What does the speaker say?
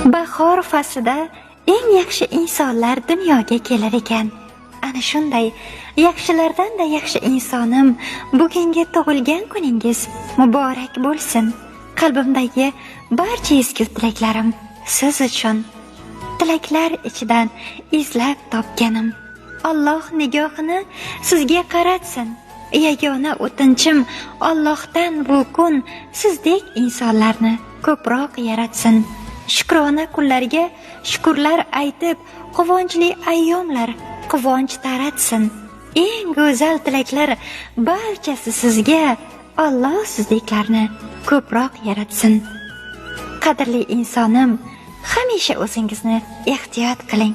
Bahor faslida eng yaxshi insonlar dunyoga kelar ekan. Ana shunday yaxshilardan-da yaxshi insonim, bugungi tug'ilgan kuningiz muborak bo'lsin. Qalbimdagi barcha ezgu tilaklarim siz uchun. Tilaklar ichidan izlab topganim. Alloh nigohini sizga qaratsin. Yagona o'tinchim Allohdan bu kun sizdek insonlarni ko'proq yaratsin. Shukrona kunlarga shukurlar aytib, quvonchli ayyomlar quvonch taratsin. Eng go'zal tilaklar barchasi sizga. Alloh sizdeklarni ko'proq yaratsin. Qadrli insonim, hamisha o'zingizni ehtiyot qiling.